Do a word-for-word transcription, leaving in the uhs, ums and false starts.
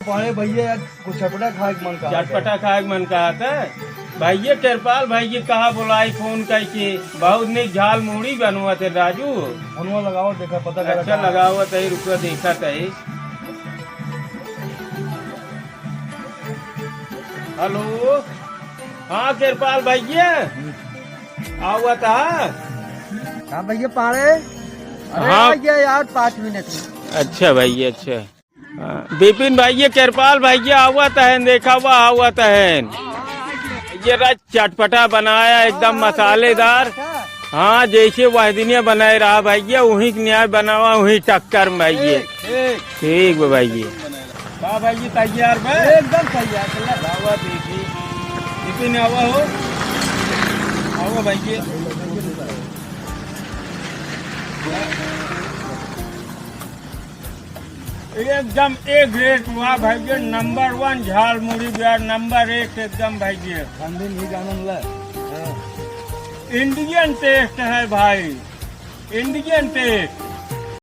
पाड़े भइया, यार, कुछ चटपटा खाए के मन कहा था। चटपटा खाए के मन कहा था। भइया, किरपाल भइया कहा बोलाई फोन करके, बहुत निक झाल मूड़ी बनवत है राजू। फोनवा लगाओ, देखा, पता करा अच्छा, कहाँ। लगावत है, रुको, देखत है। हेलो, हाँ, किरपाल भइया, आवत है। हाँ भइया, पाड़े। अरे हाँ। भइया यार, पाँच मिनट में। अच्छा भइया, अच्छा। हाँ, बिपिन भइया, किरपाल भइया आवत हैं, देखा हुआ आवत हैं। ये रच चटपटा बनाया, एकदम मसालेदार। हाँ, जैसे वह दिनिया बनाए रहा भइया, वहीं के न्याय बनावा, वहीं टक्कर में भइया। ठीक, ठीक। ठीक बा भइया। का भइया, तैयार बा? एकदम तैयार, चला। आवा देखी। बिपिन, आवा हो। आवा भइया। एकदम A grade हुआ भइया, number one झाल मूड़ी बिहार, number एक एकदम भइया। ठंडी नहीं जानन ला। Indian taste है भाई, Indian taste।